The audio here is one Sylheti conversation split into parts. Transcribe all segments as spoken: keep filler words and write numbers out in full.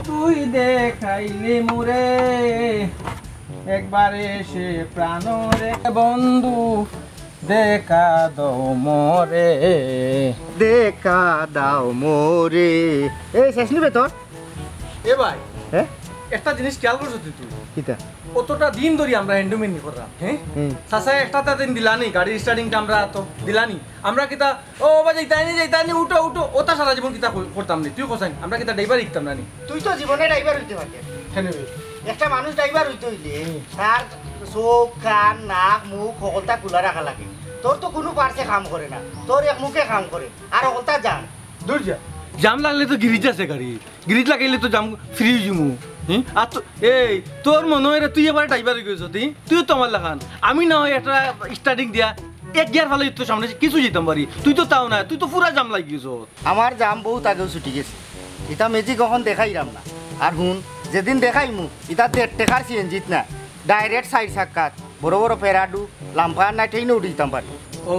তুই দেখাইলি মোরে একবারে সে প্রাণরে বন্ধু, দেখা দাও মোরে, দেখা দাও মোরে। এই শেষ নিবে তোর? এ ভাই, হ্যাঁ? একটা জিনিস খেয়াল করছো তুই? তুই কিতা? অতটা দিন ধরি আমরা হ্যান্ডমেড নি করলাম, হ্যাঁ? হুম। চাচা একটা তা দিন দিলানি, গাড়ির স্টার্টিংটা আমরা তো দিলানি। আমরা কিতা, "ও বাবা, যাইতাইনি, যাইতাইনি, উঠো, উঠো", ওটা সারা জীবন কিতা কর-, করতাম নি। তুই কোথায়? আমরা কিতা ড্রাইভার শিখতাম না নি? তুই তো জীবনে ড্রাইভার হইতে পারতে। কেন বে? একটা মানুষ ড্রাইভার হইতে হইলে হুম। তার চোখ, কান, নাক, মুখ, হকলতা খোলা রাখা লাগে। তোর তো কোনো পার্টসে কাম করে না, তোর এক মুখে কাম করে, আর হকলতা জাম। দূর যা। জাম লাগলে তো গিরিজ আছে গাড়ি, গিরিজ লাগাইলে তো জাম ফ্রি হয়ে যাবো। হুম? আর তো, এই, তোর মনে হয় রে, তুই এবারে ড্রাইভার হয়ে গেছো, তুই, তুইও তো আমার লাখান। আমি না হয় একটা স্টার্টিং দিয়া এক গিয়ার ফালাই তো সামনে কিছু যেতাম পারি, তুই তো তাও না, তুই তো পুরা জাম লাগি গেছো। আমার জাম বহুত আগেও ছুটি গেছে, এটা ম্যাজিক এখন দেখাইরাম না। আর হুন, যেদিন দেখাইমু, এটা দেড় টেকার সিএনজিত না, ডাইরেক্ট চাইর চাক্কাত, বড় বড় প্যারাডু, লাম্পার না, ট্রেনও উঠি দিতাম পারি। ও,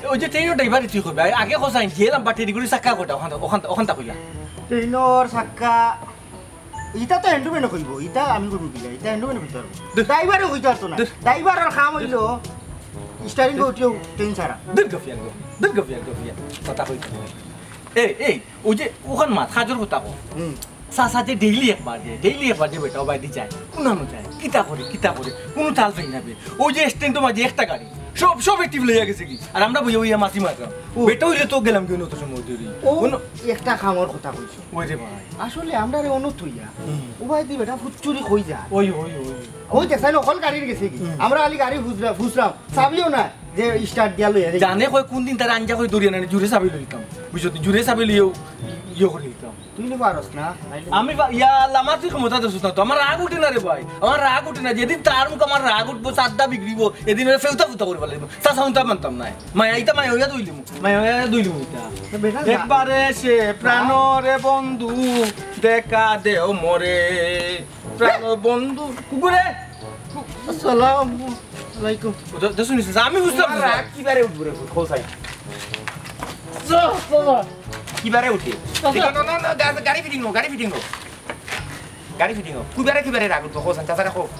ওই যে ট্রেনও ড্রাইভার তুই করবে, আগে কথা আনছি, এলাম বাটি ডিগুলি চাক্কা কোটা, ওখান, ওখান, ওখানটা কইলা। ট্রেনর চাক্কা, ইটা তো হ্যান্ডম্যানে কইবো, ইটা আমি কইবো কিলা, ইটা হ্যান্ডম্যানে কইতে পারবো। ধুর। ড্রাইভারে কইতে পারতো না। ধুর। ড্রাইভারর কাম হইলো স্টারিং উঠিও ট্রেন ছাড়া। দূর গফিয়ান গো, দূর গফিয়ান গফিয়ান। কথা কইতে। এই, এই, ওই যে ওখান মাত, কাজর কথা কো। হুম। চাচা যে ডেইলি একবার যে, ডেইলি একবার যে বেটা ও বাইদি যায়, কুনানো যায়, কিতা করে, কিতা করে, কোনো তাল পাই না বে। ওই যে স্ট্যান্ডর মাঝে একটা গাড়ি, সব, সব অ্যাক্টিভ লইয়া গেছে কি? আর আমরা বইয়া বইয়া মাছি মারলাম। ও। বেটা হইলে তো গেলাম কি অত সময় ধরে। ও, অন্য একটা কামর কথা কইছো। ওই রে ভাই। আসলে আমরা রে অনুত হইয়া, হুম। ও বাইদি বেটা ফুচ্চুরি কই যায়। ওই, ওই, ওই। ওই দেখছাই না, হকল গাড়ির গেছে কি? হুম। আমরা খালি গাড়ি ফুসরা-, ফুসরাম, চাবিও না, যে স্টার্ট দিয়া লইয়া যাই। জানে কয় কোন দিন তার আঞ্জা কই দরিয়া নানি, জুরে চাবি লইতাম। বুঝছো তো, জুরে চাবি লইয়াও ইয়ে করে দিতাম। তুই নি পারস না, নাইলে আমি বা-, ইয়া আল্লাহ, আমার তুই ক্ষমতা দেছিস না তো, আমার রাগ উঠে না রে ভাই, আমার রাগ উঠে না। যেদিন তার মুখ আমার রাগ উঠবো, চাদ্দা বিগড়িবো, এদিন ওরা ফেউতা ফুতা করে ফেলাইবো। চাচা হুনতা মানতাম না। মায়া ইতা মায়া হইয়া দইলিমু, মায়া হইয়া দইলিমু ইতা। তো বেটা যা। একবারে সে প্রাণরে বন্ধু, দেখা দেও মোরে, প্রাণ বন্ধু। কুকুরে। আসসালামু আলাইকুম। ও, দে-, দে শুনিস, আমি বুঝতাম তোমার না। রাগ কিবারে উঠবো রে, খোঁজ আই। যা, যা, যা। কিবারে উঠে? চাচা। না, না, না, না, গা-, গাড়ি ফিটিং গো, গাড়ি ফিটিং গো। গাড়ি ফিটিং গো। কিবারে, কিবারে রাগ উঠবো, খোঁজ আই, চাচারে খোঁজ।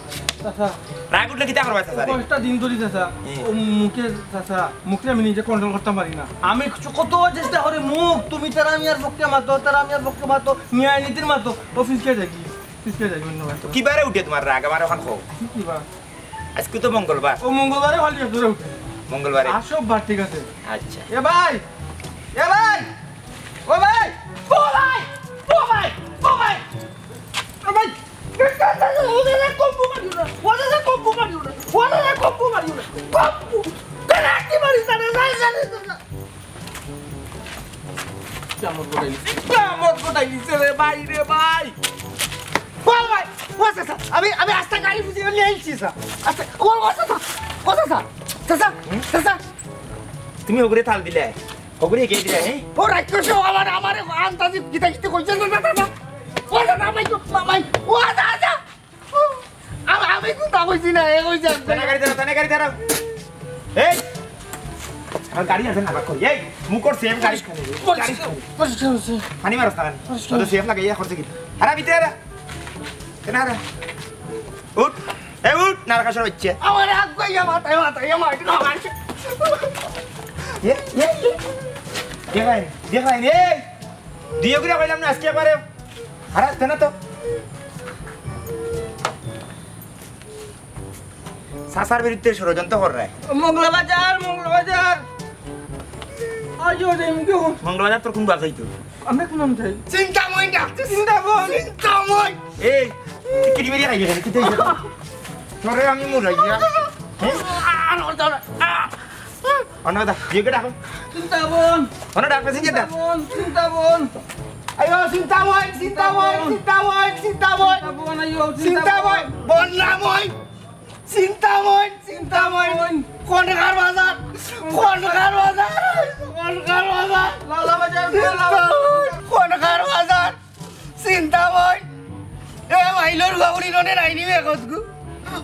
চাচা। রাগ উঠলে কিতা করবা চাচারে? কয়েকটা দিন ধরি চাচা, হুম। ও মুখে চাচা, মুখে আমি নিজে কন্ট্রোল করতাম পারি না। আমি কিছু কত চেষ্টা করি, মুখ, তুমি তারা আমি আর পক্ষে মাতো, তারা আমি আর পক্ষে মাতো, ন্যায় নীতির মাতো, অফিসে যাই, অফিসে যাই, ধন্যবাদ। তো কিবারে উঠে তোমার রাগ? আমার ওখান খো। কিবা? আজকে তো মঙ্গলবার। ও মঙ্গলবারে হলিডে ধরে উঠে। মঙ্গলবারে? আসো বার, ঠিক আছে। আচ্ছা। এ ভাই, এ ভাই, ও ভাই, ও ভাই, ও ভাই, ও ভাই, ও ভাই। কিয়ামত ঘটাই দিছে। কিয়ামত ঘটাই দিছে রে ভাই, রে ভাই। ও ভাই, ও চাচা, আমি, আমি আস্তা গাড়ি ফুসি নিয়ে আইছি, স্যার। আস্তা, ও, ও চাচা, ও চাচা, চাচা, হুম? চাচা। তুমি ওগুরে তাল দিলে, ওগুরে এগিয়ে দিলে, হ্যাঁ? ও রাক্ষস, ও আমার, আমারে আন্তাজি গিতা গিতি কইছে না, না, না, না। ও চাচা, ভাই, মা-, ভাই, ও চাচা, চাচা। আমি, আমি কুন্তা কইছি না, এ কইছে। তানে গাড়ি দাঁড়াও, তানে গাড়ি দাঁড়াও। এই, আমার গাড়ি আছে না, বাক্য। এই, মুখর সেফ গাড়ি। পরিষ্কার, গাড়ি। পরিষ্কার, পরিষ্কার আছে। পানি মারস না কেন? পরিষ্কার। তোর সেফ লাগে, ইয়া করছে কি? আরে, ভিতরে আরে। কেন আরে? উঠ। এই, উঠ, নারকাসর বাচ্চা। আমার হাত কই, আমার, আমার, আমার, আমার। এ, এ, এ। দেখাই, দেখাই, এই। দিও কিনা কইলাম না, আজকে একবারে। আরে, আসতে না তো। চাচার বিরুদ্ধে ষড়যন্ত্র কররায়। মঙ্গলাবাজার, মঙ্গলাবাজার। আইও রে, মুখে হো। মঙ্গলাবাজার তোর কোন বাজাই তো? আমরা কোন নাম চাই? চিন্তাময় ডাকতে। চিন্তাময়। চিন্তাময়। এই, তুই কিরি মিরি খাইলি কেন? কিতা হইছে? তোরে আমি মুরাইয়া। হ্যাঁ? আর ওর দাও না। আহ! অন্য কথা, জিওকে ডাকো। চিন্তাবন। অন্য ডাক, প্যাসেঞ্জার ডাক। চিন্তাবন, চিন্তাবন। আইও, চিন্তাময়, চিন্তাময়, চিন্তাময়, চিন্তাময়। চিন্তাবন, আইও, চিন্তাময়, চিন্তাবন। বন্যাময়, চিন্তাময়, চিন্তাময়। চিন্তাময়। খনকার বাজার, খনকার বাজার, খনকার বাজার। লালা বাজার, লালা বাজার। খনকার বাজার। চিন্তাময়। এ মাইলর গাউরি ননে রাইনি মে কতকু।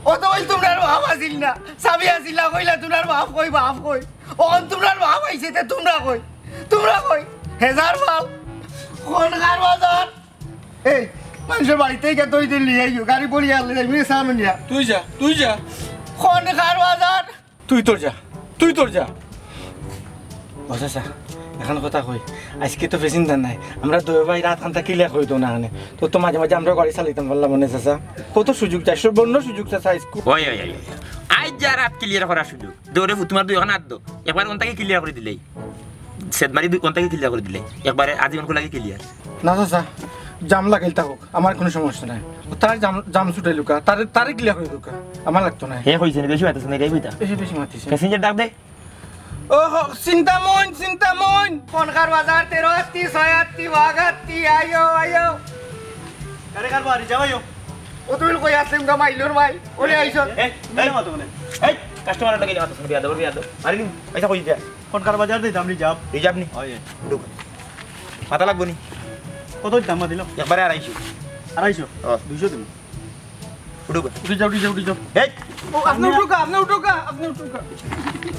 অত বল তোমরার বাপ আছিল না। চাবি আছিল না, কইলা তোমরার বাপ কই, বাপ কই। অখন তোমরার বাপ আইছে, তে তোমরা কই? তোমরা কই? হেজার বাপ। খনকার বাজার। এই, মানষর বাড়িত গিয়া দই দিন লইয়া আইও, গাড়ি পড়িয়া আনলে যাইবি সামনে নিয়া। তুই যা, তুই যা। কোন কার বাজার? তুই তোর যা, তুই তোর যা। ও চাচা, এখন কথা কই, আইজকে তো passenger নাই, আমরা দুই ভাই রাইত খানতা clear করি দেও না এখানে। তো তো মাঝে মাঝে আমরা গাড়ি চালাইতাম পারলাম মনে চাচা। কত সুযোগ চাই, সুবর্ণ সুযোগ চাচা আইজকু। ওই, ওই, ওই, ওই। আইজ যা রাইত clear করার সুযোগ। দৌড়ে ফু-, তোমার দুই এখন হাত দো। একবার কোনটাকে clear করি দিলেই। সেদমারি দুই কোনটাকে clear করি দিলেই। একবারে আজীবন খোলাকে clear। না চাচা, জাম লাগাইল তা হোক, আমার কোনো সমস্যা নাই। ও তার জাম, জাম ছুটাইলুকা, তারে, তারে clear করি দুকা, আমার লাগতো না। হে কইছে নি, বেশি মাতিস না, এটাই কইতা। বেশি, বেশি মাতিস। Passenger ডাক দে। ও হো, চিন্তামইন, চিন্তামইন। কোন কার বাজার, তেরো আত্তি, ছয় আত্তি, বাঘ আত্তি, আইও, আইও। আরে কার বাড়ি যাও, আইও। ও তুমি কই আসলে উনকা মাইলোর ভাই, ওরে আইসো। এই, এই, মাতো মানে। এই, customer লাগে মাতো, বিয়া দেবো, বিয়া দেবো। আরে নি, পয়সা কই দিতে? কোন কার বাজার দিতাম, reserve। Reserve নি? ওই। ঢুক। মাথা লাগবো নি? কত দাম দিল? একবারে আড়াইশো। আড়াইশো? ও। দুইশো দিন। উঠুক। উঠি যাও, উঠি যাও, উঠি যাও। এই! ও, আপনি উঠুকা, আপনি উঠুকা, আপনি উঠুকা।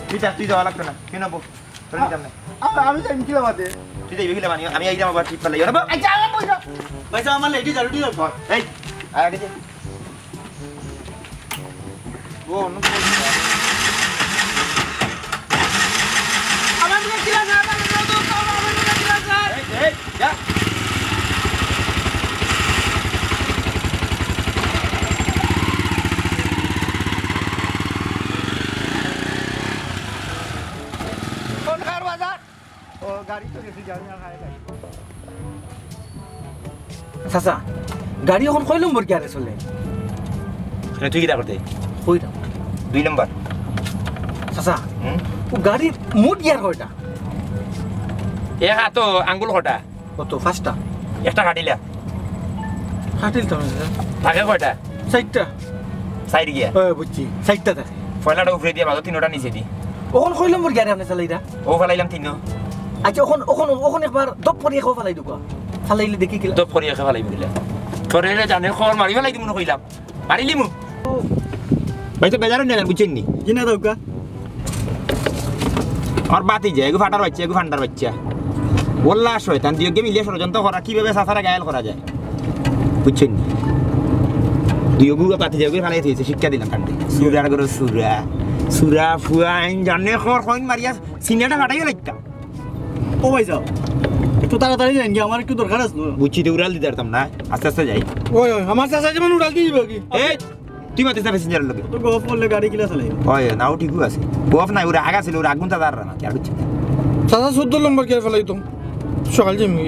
তুই যা, তুই যাওয়া লাগতো না। কেন বল? তোর নিতাম না। আ-, আমি যাই, কিলা বাদে। তুই যাইবি কিলা বাদে? আমি আইলাম আবার ঠিক পাল্লাই। আরে বা- আচ্ছা, আমার পয়সা। পয়সা আমার লেডি যাও, উঠি যাও। এই, আয় আগে দে। ও, অন্য পয়সা। আমার দিকে কিলা যায়, আমার দিকে কিলা যায়। এই, এই, যা। কোন কার বাজার? ও, গাড়ি তো গেছে, যাও, যাও, হায় ভাই। চাচা, গাড়ি এখন কয় নম্বর গিয়ারে চলে? এনে তুই কিতা করতে? কই না। দুই নম্বর। চাচা, হুম? ও গাড়ির মোট গিয়ার কয়টা? এক হাতো আঙ্গুল কটা? কত? পাঁচটা? একটা কাটিলা। কাটিল তো না, চাচা। থাকে কয়টা? চাইরটা। চাইর গিয়া? ও, বুঝছি, চাইরটা থাকে। পয়লাটা উপরে দিয়া বাজো, তিনোটা নিচে দি। ওখান কয় নম্বর গিয়ারে আপনি চালাইরা? ও ফালাইলাম তিনো। আচ্ছা, ওখান, ওখান, ওখান একবার দপ করি একে ফালাই দুকা। ফালাইলে দেখি কিলা। দপ করি একে ফালাই দিলে। তোরে রে জানে খবর মারি ফালাই দিমু না কইলাম। মারিলিমু। ভাই তো বেজারও নেন, বুঝছেন নি? জি না দাউকা। আমার বাতি যায়, এগু ফাটার বাচ্চা, এগু ফান্ডার বাচ্চা। ওল্লা শয়তান, দুইওগে মিলিয়া ষড়যন্ত্র করা, কিভাবে চাচারে ঘায়েল করা যায়? বুঝছেন নি? দুইওগু বাতি যায়, এগু ফালাই দিয়েছে, শিক্ষা দিলাম তাকে। সুরার ঘরো সুরা। সুরা ফুয়া, আইন জানে খর, কইন মারিয়া, সিনেটা ফাটাইয়া লাগতাম। ও ভাই সাহেব, একটু তাড়াতাড়ি যাইন কি, আমার একটু দরকার আছে। বুঝছি, তো উড়াল দিতে পারতাম না, আস্তে আস্তে যাই। ওই, ওই, আমার চাচা যেমন উড়াল দিয়ে দিবে কি? এই, তুই মাতিস না passenger-র লগে। তো গফ করলে গাড়ি কিলা চালাই? ওই, না, ও ঠিকও আছে। গফ নাই, ওরা আগা ছিল, ওরা আগুন তাদের না, কি আর হচ্ছে? চাচা, চোদ্দ নম্বর গিয়ার ফালাই তো। সকাল যাইমু।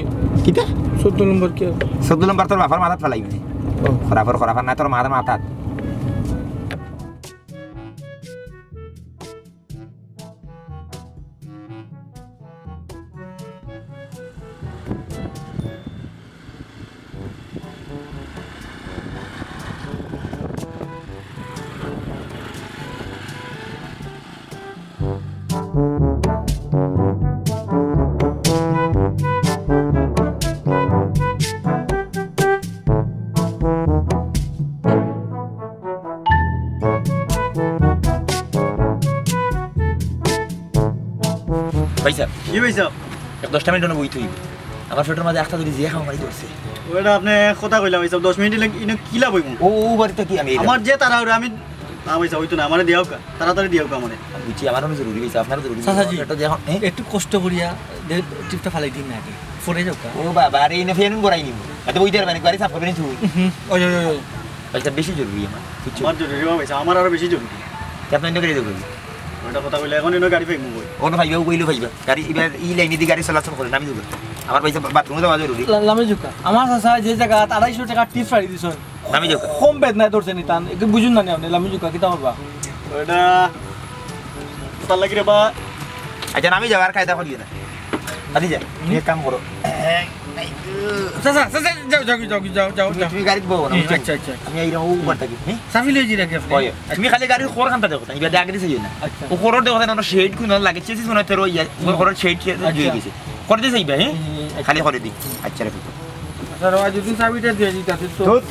কিতা? চোদ্দ নম্বর গিয়ার। চোদ্দ নম্বর তোর বাফর মাথাত ফালাই মানে। ও। খরাফর, খরাফর না, তোর মাথার মাথাত। ভাই সাহেব। জি ভাই সাহেব। এক দশটা মিনিট অনো বই থইবে। আমার পেটর মাঝে একটা ধরি যে খাওয়া মারি ধরছে। ওটা আপনি কথা কইলা ভাই সাহেব, দশ মিনিট ইনো কিলা বইমু? ও, ও বাড়িতে কি আমি এলাম? আমার যে তাড়াহুড়া, আমি, না ভাই সাহেব, ওই তো না, আমারে দিয়াও কা, তাড়াতাড়ি দিয়াও কা আমারে। বুঝছি, আমারও জরুরি ভাই সাহেব, আপনারও জরুরি। চাচাজি, এটা যে এখন, হ্যাঁ? একটু কষ্ট করিয়া দে, টিপটা ফালাই দিন না আগে, পরে যাও কা। ও বাবা, আরে ইনো ফেন বড়াই নিব। এত বই দেওয়ার মানে গাড়ি সাফ করবেন তুই। হুম, ওই, ওই, ওই, ওই। ভাই সাহেব, বেশি জরুরি আমার, বুঝছো? আমার জরুরি ভাই সাহেব, আমার আরো বেশি জরুরি। তে আপনি অন্য গাড়ি দেখবেন। ওটা কথা কইলে এখন ইনো গাড়ি পাইমু কই? অন্য পাইবা, ও কইলেও পাইবা। গাড়ি এবার ই লাইনে দি গাড়ি চলাচল করে, নামি যাও। আমার ভাই সাহেব বাথরুমে যাওয়া জরুরি। লা-, লামি যাও কা। আমার চাচা যে জাগাত আড়াইশো টাকা টিপ ফাড়ি দিছইন। নামি যাও কা। কম বেদনায় ধরছে নি তান। একটু বুঝুন না নি আপনি, লামি যাও কা, কিতা করবা? ওটা তার লাগি রে বা। আচ্ছা, নামি যাও, আর কায়দা করিও না। আদি যা, তুমি এক কাম করো। চাচা, চাচা, যাও, যাও, যাও, যাও, যাও, তুমি, যাও। তুমি গাড়িত বও না, হুম, বুঝছো? আচ্ছা, আচ্ছা, আচ্ছা। আমি এইরকম ও উপর থাকি, হ্যাঁ? চাবি লইয়া যাই রাখি আপনি। ওই, তুমি খালি গাড়ির খড় খানটা দেখো, তুমি বাদে আগে দিয়ে যাইও না। আচ্ছা। ও খড়র দেখো না, আমরা শেড কোন লাগে, চেসিস মনে হয় তেরো ইয়া, ও খড়র শেড, শেড আচ্ছা। হয়ে গেছে। করে দিয়ে যাইবা, হ্যাঁ? হুম, হুম, আচ্ছা। খালি করে দি। আচ্ছা, রাখো। আচ্ছা, রে ভাই, যদি চাবিটা দিয়ে দিতা, তো ধুর।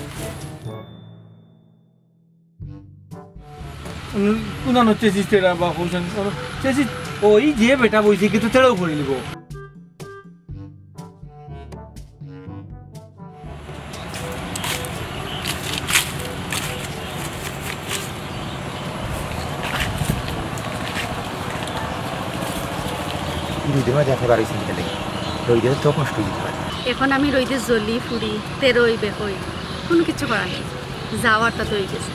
উম, কোন আনো চেসিস তেরা বা হোসেন, চেসিস, ওই যে বেটা বইছে, কিন্তু তেরাও করে নিব। রইদর মাঝে আপনে বার অইছইন কিতার লাগি? রইদে তো ত্বক নষ্ট অই যাইতো পারে। এখন আমি রইদে জ্বলি, পুড়ি, তেরই, বেকই, কুনু কিচ্ছু করার নাই। যাওয়ার তা তো অই গেছে।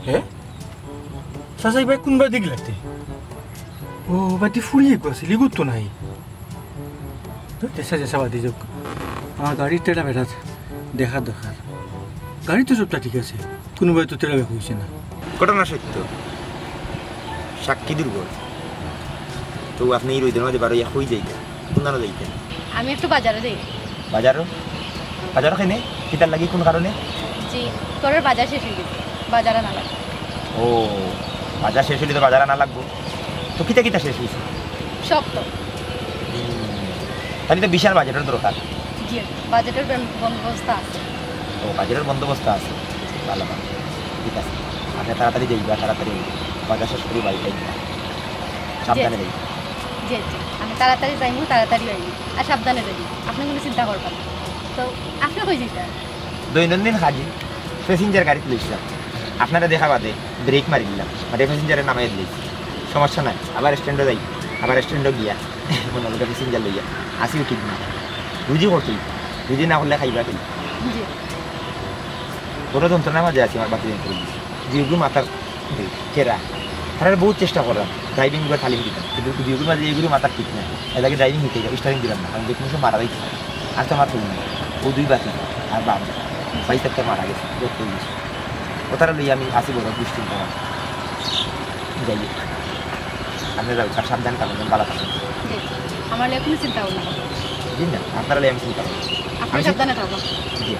হে? চাচা, ইবায় কুনবায় দেখি লাগতে? ও, বাড়িত ফুড়ি এগু আছিল, ইগু তো নাই। তো তেসা যেসা বাদে যাউক। আমার গাড়ির তেড়া বেড়াত দেখার দরকার। গাড়ি তো সবটা ঠিক আছে, কুনুবায় তো তেড়া বেড়া অইছে না। ঘটনা সত্য, সাক্ষী দুর্বল। তো আপনে ই রইদর মাঝে বার অইয়া কই যাইতা? কুনদানো যাইতা? আমি একটু বাজারো যাই। বাজারো? বাজারো কেনে? কিতার লাগি? কুন কারণে? জি, ঘরর বাজার শেষ অই গেছে, বাজার আনা লাগবো। ও, বাজার শেষ অইলে তো বাজার আনা লাগবো। তো কিতা কিতা শেষ অইছে? সব তো। হুম, তাইলে তো বিশাল বাজেটর দরকার। জি, বাজেটর বন-, বন্দোবস্ত আছে। ও, বাজেটর বন্দোবস্ত আছে। ভালা, ভালা। ঠিক আছে। আপনে তাড়াতাড়ি যাইবা, তাড়াতাড়ি বাজার শেষ করি বাড়িত আইবা। সাবধানে জি। যাইবা। জি, জি। আমি তাড়াতাড়ি যাইমু, তাড়াতাড়ি আইমু। আর সাবধানে যাইমু। আপনে কুনু চিন্তা করবা না। তো আপনে কই যাইতা? দৈনন্দিন কাজে passenger গাড়িত লইছিলাম। আপনারে দেখা বাদে brake মারি দিলাম। বাদে passenger-এ নামাই দিলাম। সমস্যা নাই। আবার স্ট্যান্ডো যাই। আবার স্ট্যান্ডো গিয়া মনে অইলো passenger লইয়া। আসিও ঠিক না। রুজি করতে অইবো। রুজি না করলে খাইবা কি? জি। বড় যন্ত্রণার মাঝে আছি, আমার বাকি যন্ত্রণা। দুইগু মাতার কেরা। তারারে বহুত চেষ্টা করলাম, driving-র তালিম দিতাম, কিন্তু দুইগুর মাঝে এগুলো মাতার ঠিক না। এর লাগি driving হিকাইলাম, steering দিলাম না, কারণ যে কুনু সময় মারা যাইতে পারে। আর তো আমার কেউ নাই, ও দুই বাকি, আর বাপ, ভাই একটা মারা গেছে, ও তারা লইয়া আমি আছি বড় দুশ্চিন্তা। যাই হোক, আপনি যাও, আর সাবধানে থাকবেন, ভালো থাকবেন। জি, আমার লাগি কুনু চিন্তা ভাবনা করবেন না। জি না, আপনারা লইয়া আমি চিন্তা করবো। আপনি আমি সাবধানে থাকবেন। জি,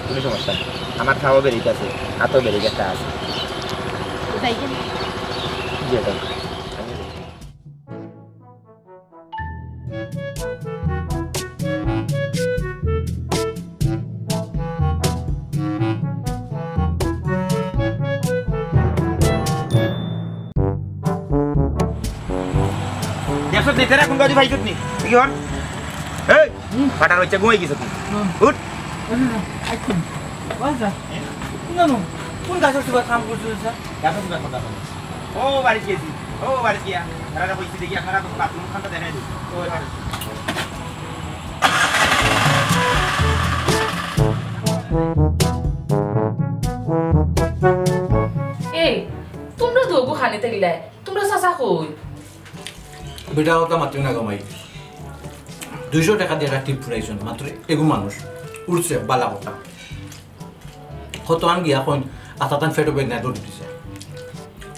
কোনো সমস্যা নেই। আমার খাওয়া বেরিয়ে আছে, হাতও বেরিয়ে একটা আছে। যাই কি? জি, যাও। আমি যাই। দেখছত নি, তেরা কোন গাড়ি পাইছত নি? কি হন? এই, ফাটার বাচ্চা ঘুমাই গেছত নি? হুম। উঠ। আচ্ছা, আচ্ছা। আচ্ছা। না, না। কোন গাছর সুবাদ কাম করছো, স্যার? গাছর সুবাদ কথা বলো। ও বাড়িত গেছি, ও বাড়িত গিয়া, তারা কইছি দেখি, আপনারা তো বাথরুম খানটা দেখাই দিন। ও, এবার। এই, তোমরা তো ওগো খানিতে গিলায়, তোমরা চাচা কই? বেটা, ওটা মাতিও না গো মাই। দুইশো টাকা দিয়া একটা টিপ ফুরাইছন, মাত্র এগু মানুষ। উঠছে, বালা কথা। কত আন গিয়া কইন, আতা তান ফেটো বেদনা ধরে দিছে।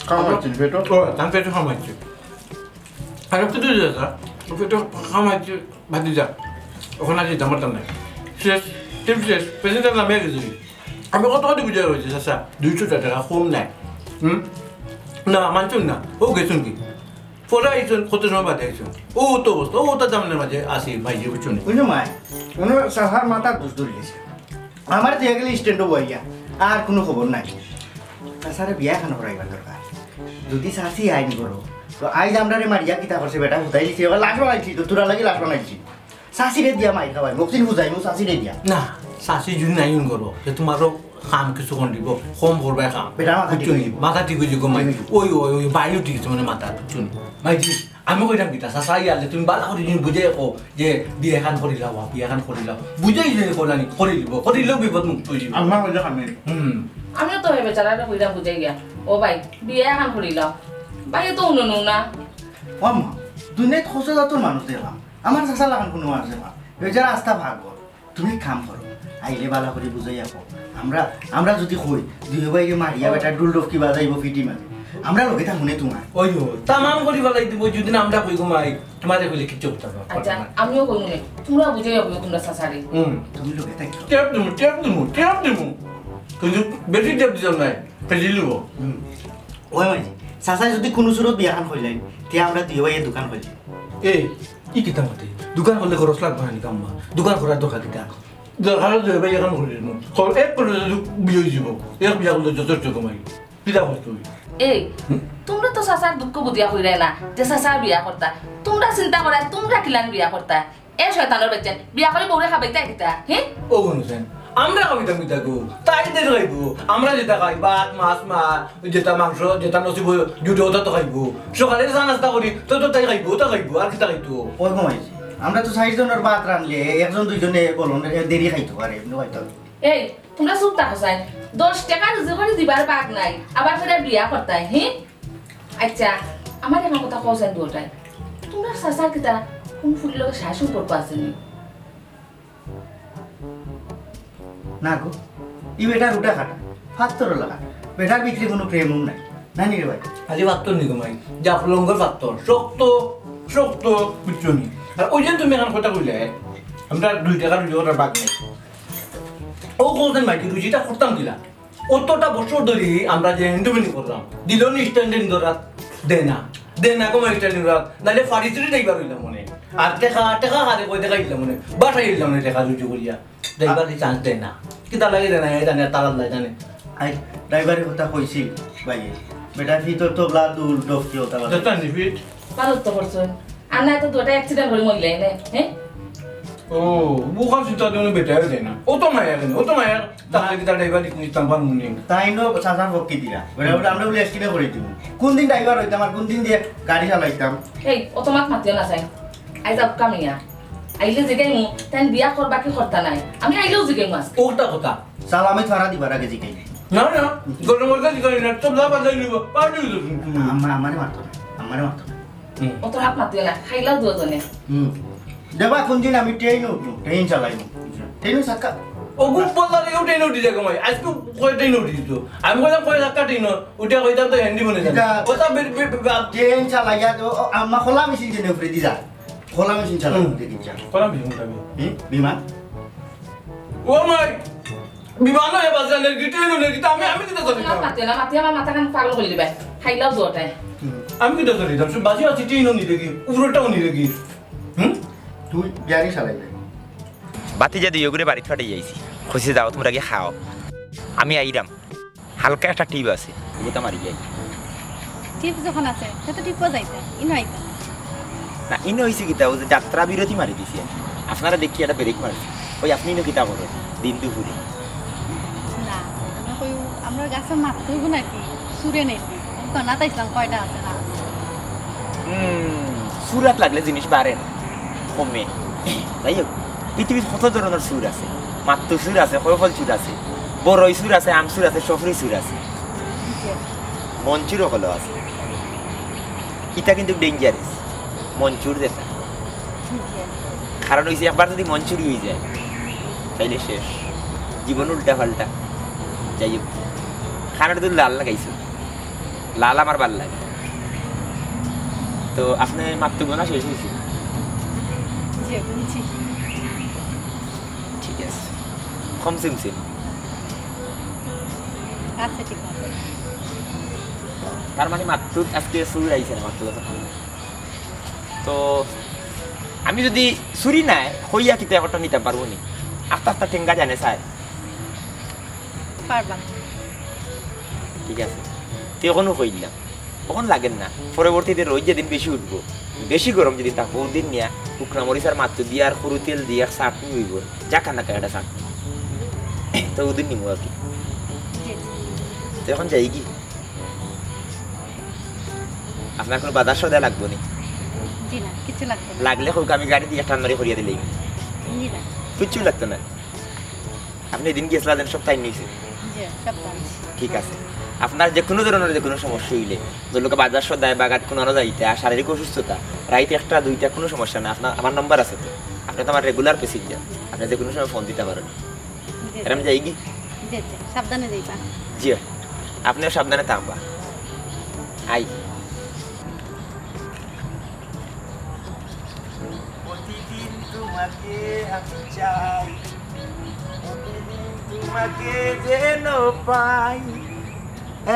কাম হচ্ছে, ফেটো? ও, তান ফেটো কাম হচ্ছে। আর একটু দূরে যা, স্যার। ও ফেটো কাম হচ্ছে, বাদ যা। ওখানে আর যেতে আমার নাই। শেষ, টিপ শেষ, প্যাসেঞ্জার নামে গেছে। আমি কত কথা বুঝে রয়েছে, চাচা, দুইশো টাকা কম নাই। হুম? না, মানছুন না। ও গেছুন কি? পরে আইছুন, কত সময় বাদে আইছুন। ও তো অবস্থা, ও তো জামনের মাঝে আসি, ভাই, যে বুঝছুন। বুঝছো মাই? মনে হয় চাচার মাথার দোষ ধরে গেছে। আমার দিয়ে গেলে স্ট্যান্ডও বইয়া, আর কোনো খবর নাই। চাচারে বিয়া খান করাইবার দরকার। যদি চাচি আইন করো, তো আইজ আমরারে মারিয়া কিতা করছে বেটা, হুতাই দিছি, এবার লাশ বানাইছি, তো তোরা লাগি লাশ বানাইছি। চাচিরে দিয়া মাইর খাওয়াই, মকসিন বুঝাই, মু চাচিরে দিয়া। না, চাচি যদি নাই করো, যে তোমারও কাম কিছু কোন দিব, কম করবে কাম। বেটা মাথা ঠিক বুঝছো নি? হইব। মাথা ঠিক হইব, মাই। ঠিক হইব। ওই, ওই, ওই, বাইরে ঠিক আছে, মানে মাথা, বুঝছো নি? মাই জি, আমি কইলাম কিতা, চাচা ইয়ালে তুমি বালা করে যদি বুঝে রাখো যে বিয়ে খান করিলাও, বিয়ে খান করিলাও। বুঝেই যে করানি, করি দিব, করিলেও বিপদ মুক্ত হইব। আমার কইলে আমি। হুম। আমিও তো ওই বেচারারে কইলাম বুঝে গিয়া, ও ভাই, বিয়ে খান করিলাও। ভাই, তো উনো নো না। ও মা, দুনিয়াত কত জাতর মানুষ দেখলাম। আমার চাচা লাখান কোনো মানুষ দেখলাম। বেচারা আস্তা ভাগ কর। তুমি এক কাম করো, আইলে বালা করি বুঝাইয়া কও। আমরা, আমরা যদি কই, দুই ভাইয়ে মারিয়া বেটা ডুল ডফকি বাজাইবো ফিটি মাঝে। আমরা লগে থাকমু নে তোমার। ওই ও, তামাম করি বালাই দিব, যদি না আমরা কই ঘুমাই, তোমারে কইলে কিচ্ছু করতে পারবো না। আচ্ছা, আমিও কই মনে, তোমরা বুঝাইয়া কইও তোমরা চাচারে। হুম। তুমি লগে থাকি। টেপ দিমু, টেপ দিমু, টেপ দিমু। কিন্তু বেশি টেপ দিতাম নাই, ফেলি লিব। হুম। ওই, ওই, চাচায় যদি কোনো সুরত বিয়াখান কইলেন, তে আমরা দুই ভাইয়ে দোকান কইলি। এই, ই কিতা মাতে? দোকান করলে খরচ লাগবে না নি কাম্মা? দোকান করার দরকার কিতা? দরকার হলে দুই ভাই এখন করে দিন। খর-, এক করে যদি বিয়ে হয়ে যাব। এক বিয়া করলে যথেষ্ট কমাই। কিতা করতে হবে? এই, হুম? তোমরা তো চাচার দুঃখ বুঝিয়া কইরায় না, যে চাচা বিয়া করতা। তোমরা চিন্তা করায়, তোমরা কিলান বিয়া করতা। এ শয়তানর বাচ্চা, বিয়া করি বউরে খাবাইতা কিতা, হে? ও গো হুছেন, আমরা খাইতাম কিতা গো? তাই দের খাইবো। আমরা যেটা খাই, ভাত, মাছ, মাছ, ওই যেটা মাংস, যেটা নসিব হয়, জুটে ওটা তো খাইবো। সকালে চা নাস্তা করি, তো, তো তাই খাইবো, ওটা খাইবো, আর কিতা খাইতো? ওই ঘুমাইছি। আমরা তো চাইর জনর ভাত রানলে, একজন দুইজনে বলুন, দেরি খাইতো পারে, এমনি খাইতো। এই, তোমরা চুপ থাকো চাই। দশ টেকা রুজি করি দিবার বাগ নাই, আবার ফিরে বিয়া করতায়, হি? আচ্ছা, আমার একটা কথা কও চাই দুটায়। তোমরা চাচার কিতা কোন ফুলের লগে সারা সম্পর্ক আছে নি? না গো, ই বেটার উঠা খাটা, ফাত্তর লাগা। বেটার ভিতরে কোনো প্রেমও নাই। নানি রে ভাই? খালি ফাত্তর নি ঘুমাই, জাফলঙ্গর ফাত্তর। শক্ত, শক্ত, বুঝছো নি? আর ওই যে তুমি এখন কথা কইলে, আমরা দুই টেকা রুজি করার বাগ নাই। ও কোনদিন মাইকে রুজিটা করতাম কিলা? অতটা বছর ধরি আমরা যে এন্ডুমিনি করলাম, দিল নি স্ট্যান্ডিং ধরাত, দে না, দে না, কমাই স্ট্যান্ডিং ধরাত, নাইলে ফারিচুরি ড্রাইভার হইলাম মনে। আর টেকা, টেকা হারে কই দেখা দিলাম মনে, বাসায় হইলাম মনে টেকা রুজি করিয়া। ড্রাইভার চান্স দেয় না। কিতা লাগে দেয় না, এই জানে, তারা লাই জানে। আই, ড্রাইভারের কথা কইছি, ভাই। বেটা ফি তো তবলা দুল ডফ কি হতা বাজে। যেটা নিফিট। পারত তো করছইন। আর না তো দুটা অ্যাক্সিডেন্ট করে মরলে, নে, হ্যাঁ? ও, বুখান চিন্তা দিও না, বেটা, দেয় না। ও তো মায়া কেন? ও তো মায়া। তাহলে কিতা ড্রাইভার নিতাম পারমু নি? তাই নো, চাচার পক্ষে দিলা। বেটা বলে, আমরা বলে অ্যাক্সিডেন্ট করে দিব। কোন দিন ড্রাইভার হইতাম আর কোন দিন দিয়ে গাড়ি চালাইতাম? এই, অত মাত মাতিও না চাই। আই যাও কামিয়া। আইলে জিগাইমু, তাই বিয়া করবা কি করতা নাই? আমি আইলেও জিগাইমু আজকে। ওটা কথা। সালামি ধরা দিবার আগে জিগাই। না, না, গরম মশলা দিতে না, তো লাভ আছে নিব, পার্টি হইতো কিন্তু। আম্মা, আমারে মারতো না, আমারে মারতো না। হুম। অত হাত মাতিও না, খাইলাও দুজনে। হুম। দেবা কোন দিন আমি ট্রেন উঠবো, ট্রেন চালাইবো। ট্রেন চাকা। ও গুপ বললা রে, ট্রেন উঠি যাগো মাই। আজকে কয় ট্রেন উঠি দিত। আমি কইলাম কয় চাকা ট্রেন, উঠে কইতাম তো হ্যান্ডি মনে যায়। এটা ওটা বে-, বে-, বে-, বে-, ট্রেন চালাইয়া তো, ও, আম্মা খোলা মেশিন জেনে উপরে দি যায়। খোলা মেশিন চালাইবো হুম। দেখি যা। খোলা মেশিন চালাইবো। হুম, বিমান। ও মাই, বিমানও হে বাজার নেই, ট্রেনও নেই, আমি, আমি কিতা চলি? মাতিও না, মাতিও, আমার মাথা খান পাগল করে দিবে। খাইলাও জোরটায়। হুম। আমি কিতা চলি? বাজি আছি, ট্রেনও নি দেখি, উপরেটাও নি দেখি। হুম? তুই গাড়ি চালাইবে। বাতি যে দুই ওগুরে বাড়িত ফাটাই যাইছি। খুশি যাও, তোমরা গিয়ে খাও। আমি আইরাম। হালকা একটা টিপ আছে। ওটা মারি যাই। টিপ যখন আছে, তে তো টিপও যাইতে। ইনো আইতে। না, ইনো হইছে কিতা, ওই যে যাত্রা বিরতি মারি দিছি আর কি। আপনারা দেখি একটা ব্রেক মারছি। ওই আপনি ইনো কিতা করেন? দিন দুপুরে। না, না কই, আমরা গাছের মারতে হইব নাকি? সুরে নেই। গনাত আইসলাম কয়টা আছে না আছে। হুম, সুরাত লাগলে জিনিস বাড়ে না, কমে। যাই হোক, পৃথিবীত কত ধরনের সুর আছে। মাত্তু সুর আছে, কয়ফল সুর আছে, বড়ই সুর আছে, আম সুর আছে, সফরি সুর আছে। জি। মঞ্চুর হলো আছে। ইটা কিন্তু ডেঞ্জারাস, মঞ্চুর যেটা। জি। কারণ হইছে একবার যদি মঞ্চুরি হয়ে যায়, তাইলে শেষ, জীবন উল্টা পাল্টা। যাই হোক, খানাটা তো লাল লাগাইছো, লাল আমার ভালো লাগে। তো আপনি মাত্র গোনা শেষ হয়েছে? জি, বুঝছি। ঠিক আছে, কমছে কমছে। আচ্ছা, ঠিক আছে। তার মানে মাত্র আজকে চুরি আইছে না, মাত্র কথা। তো আমি যদি চুরি নাই, কইয়া কিন্তু একটা নিতাম পারবো নি? আস্তে আস্তে টেঙ্গা জানে চায়। পারবা। ঠিক আছে, তুই এখনো কইলাম, এখন লাগেন না। পরবর্তীতে রোদ যেদিন বেশি উঠবো, বেশি গরম যেদিন থাকবো, ওদিন নিয়া শুকনা মরিচ আর মাত্র দিয়ে আর সরু তেল দিয়ে এক চাটনি হইব, যা খানা খায় একটা চাটনি। তো ওদিন নিবো আর কি। জি, জি। তো এখন যাই কি? আপনার কোনো বাজার সদাই লাগবো নি? জি না, কিছু লাগবে না। লাগলে হোক, আমি গাড়ি দিয়ে টান মারি করিয়া দিলেই। জি না। কিচ্ছু লাগতো না। আপনি এদিন গেছিলা যেন সব টাইম নিয়েছে? জি, সব টাইম। ঠিক আছে। আপনার যে কোনো ধরনের যে কোনো সমস্যা হইলে, ধরুন বাজার সদাই বা গাড়ি কোনো আনা যাইতে আর শারীরিক অসুস্থতা, রাইতে একটা দুইটা কোনো সমস্যা না। আপনার, আমার নাম্বার আছে তো, আপনি তো আমার রেগুলার প্যাসেঞ্জার, আপনি যে কোনো সময় ফোন দিতে পারেন। জি, আর আমি জি। যাই কি? জি, জি, সাবধানে যাইবা। জি, আপনিও সাবধানে থাকবা। আই। প্রতিদিন তোমাকে আমি চাই, প্রতিদিন তোমাকে যেন পাই।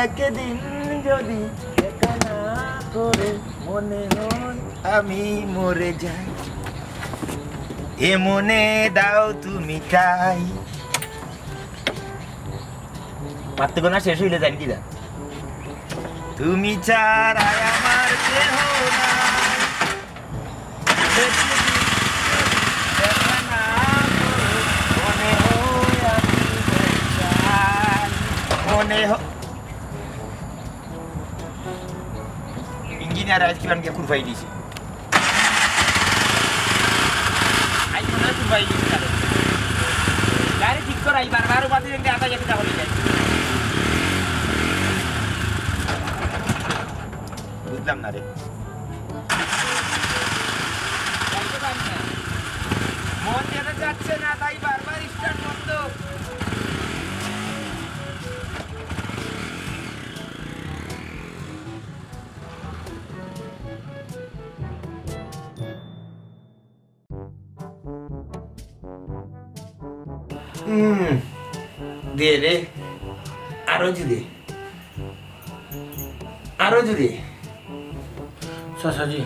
একদিন যদি দেখা না করে মনে হয় আমি মরে যাই, এ মনে দাও তুমি তাই। মাত্র গোনা শেষ হইলে জানি কি জান? তুমি ছাড়া আমার কেহ নাই। দেখা না করে মনে হয় আমি ইঞ্জিনিয়ার আইজ কিমান গিয়া কুরফাই দিছে। আইজ মনে অয় কুরফাই দিছে তারে। গাড়ি ঠিক করাই বারবার বাদে যেন আধা ঘন্টা করে যায়। বুঝলাম না রে। যাইতে পারি না। মন যেন যাচ্ছে না, তাই বারবার স্টার্ট বন্ধ। হুম, দে রে, আরো জুরে, আরো জুরে। চাচাজি,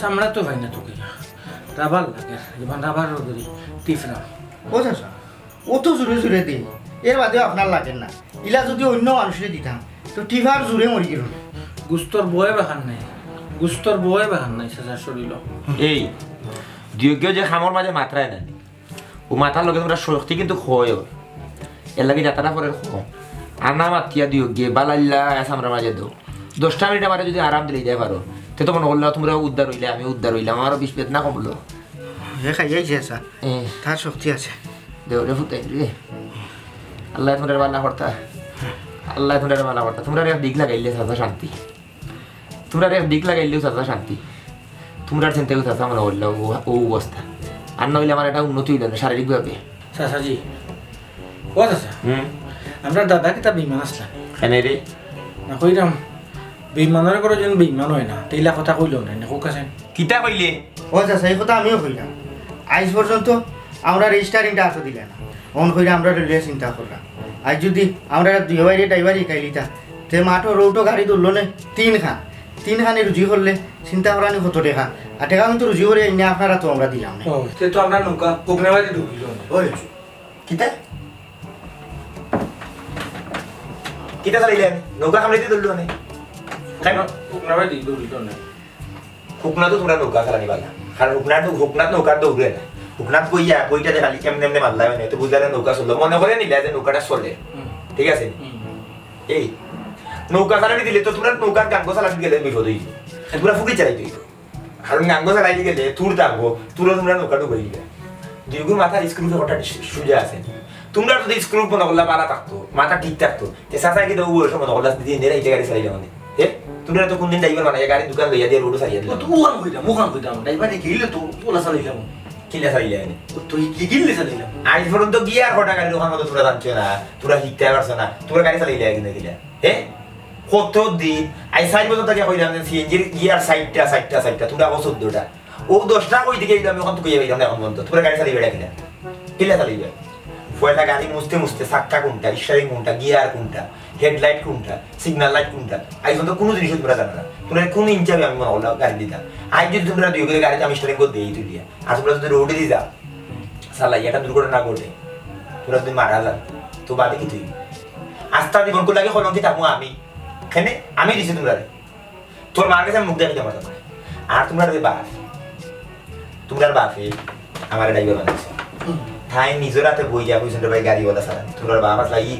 চামড়া তো পাই না তোকে। রাবার লাগে, যেমন রাবার রোদরি, টিফরা। ও চাচা, অত জুরে জুরে দিন, এর বাদেও আপনার লাগের না। ইলা যদি অন্য মানুষরে দিতাম, তো টিফার জুরে মরি গেল। গুস্তর বয়ে বাহান নাই, গুস্তর বয়ে বাহান নাই, চাচার শরীর। এই, দুইগিয়ে যে খামর মাঝে মাতরায় না নি, ও মাতার লগে তোমরা শক্তি কিন্তু ক্ষয় অয়। এর লাগি যাতারা পরের কম। আর না মাতিয়া দুইগিয়ে, বালাইল্লা, আস আমরা মাঝে দো। দশটা মিনিট আমারে যদি আরাম দিলে দিতে পারো, তে তো মনে করলে তোমরা উদ্ধার অইলে, আমি উদ্ধার অইলাম, আমারও বিষ বেদনা কমলো। হে খাইয়াইছে, চাচা। এ। তার শক্তি আছে। দেও রে ফুটাই রে। আল্লায় তোমরারে বালা করতা। আল্লায় তোমরারে বালা করতা। তোমরারে এক দিক লাগাইলে চাচা শান্তি। তোমরারে এক দিক লাগাইলেও চাচা শান্তি। তোমরার চিন্তায় চাচা মনে করলে ও, ও অবস্থা। আর না অইলে আমার এটা উন্নতি অইলো না শারীরিকভাবে। চাচাজি, ও চাচা, হুম? আমরা দাদা কিতা বেইমান আছলা? কেনে রে? না কইরাম, বেইমানর ঘরো যেন বেইমান অয় না, তেইলা কথা কইলো না, না কউক আছে। কিতা কইলে? ও চাচা, এই কথা আমিও কইলাম। আইজ পর্যন্ত আমরা রেজিস্টারিংটা আতো দিলা না। অন কইরা আমরা রেলওয়ে চিন্তা করলাম। আইজ যদি আমরা দুই বাইরে ড্রাইভার হিকাইলিতা, তে মাঠো রোডো গাড়ি ধরলো নে তিন খান। তিন খানে রুজি করলে চিন্তা করানি কত টেকা। আর টেকা কিন্তু রুজি করি আইনে আপনারা তো আমরা দিলাম না। ও, তে তো আমরা নৌকা হুকনাবাদি ডুবিল না। ওই, কিতা? কিতা চালাইলে আমি? নৌকা খামড়াইতে ধরলো না। কেন? হুকনাবাদি ডুবিল না। হুকনা তো তোমরা নৌকা চালানি পারলা। কারণ হুকনা তো, হুকনাত নৌকার দৌড়ে না। হুকনাত বইয়া, বইটাতে খালি এমনে এমনে মারলা মানে, তো বুঝলা না নৌকা চললো। মনে করে নিলা যে নৌকাটা চলে। হুম। ঠিক আছে? হুম। এই, নৌকা চালানি দিলে তো তোমরা নৌকার গাঙ্গো চালানি গেলে বিপদ অইযিবো। তোমরা ফুকি চালাইতে অইবো। কারণ গাঙ্গো চালাইতে গেলে তুর থাকবো, তুরো তোমরা নৌকা ডুবাই দিবে। দুইগুর মাথার স্ক্রু তো হঠাৎ সু-, সুজা আছে। তোমরা যদি স্ক্রু মনে করলা বালা থাকতো, মাথা ঠিক থাকতো, তে চাচায় কিতা ও বয়সে মনে করলা দিদি এনে রাইতে গাড়ি চালাইলে মানে। হে? তোমরা তো কোনদিন ড্রাইভার বানাইয়া গাড়ি দোকান লইয়া দিয়া রোডো চালাইয়া দিলা। ও তো ওখান কইতাম, ওখান কইতাম। ড্রাইভারে গেলে তো ওলা চালাইলাম। কিলা চালাইলে এনে? ও তো কি গিললে চালাইলাম। আইজ পর্যন্ত গিয়ার কটা গাড়ি দোকান মতো তোমরা জানছো না, তোমরা হিকতে পারছো না, তোমরা গাড়ি চালাইলে কিন্তু কিলা। হে? কত দিন? আইজ চাইর বছর থাকি কইলাম যে সিএনজির গিয়ার চাইরটা, চাইরটা, চাইরটা, তোমরা কও চৌদ্দটা। ও দশটা কই থাকি আমি অখন তো কইয়া পাইলাম না অখন পর্যন্ত। তোমরা গাড়ি চালাইবায় কিলা? কিলা চালাইবায়? পয়লা গাড়ি মুছতে মুছতে চাক্কা কোনটা, স্টারিং কোনটা, গিয়ার কোনটা, হেডলাইট কোনটা, সিগন্যাল লাইট কোনটা, আইজ পর্যন্ত কুনু জিনিসও তোমরা জানো না। তোমরা কুনু ইনসাফে আমি মনে করলাম গাড়ি দিতাম। আইজ যদি তোমরা দুইগুরে গাড়িত আমি স্টারিং করি দেই তুলিয়া, আর তোমরা যদি রোডে দি যাও, চালাই একটা দুর্ঘটনা ঘটে, তোমরা যদি মারা যাও, তো বাদে কিতা অইবো? আস্তা জীবন কুন লাগি কলঙ্কিত থাকমু আমি? কেনে? আমি দিছি তোমরারে। তোর মার গেছে আমি মুখ দেখাইতাম পারতাম না। আর তোমরার যে বাপ, তোমরার বাপে আমারে ড্রাইভার বানাইছে। তাইন নিজর আতে বইয়া কইছইন, "রে ভাই, গাড়ি অলা চালান।" তোমরার বাপ আছলা ই,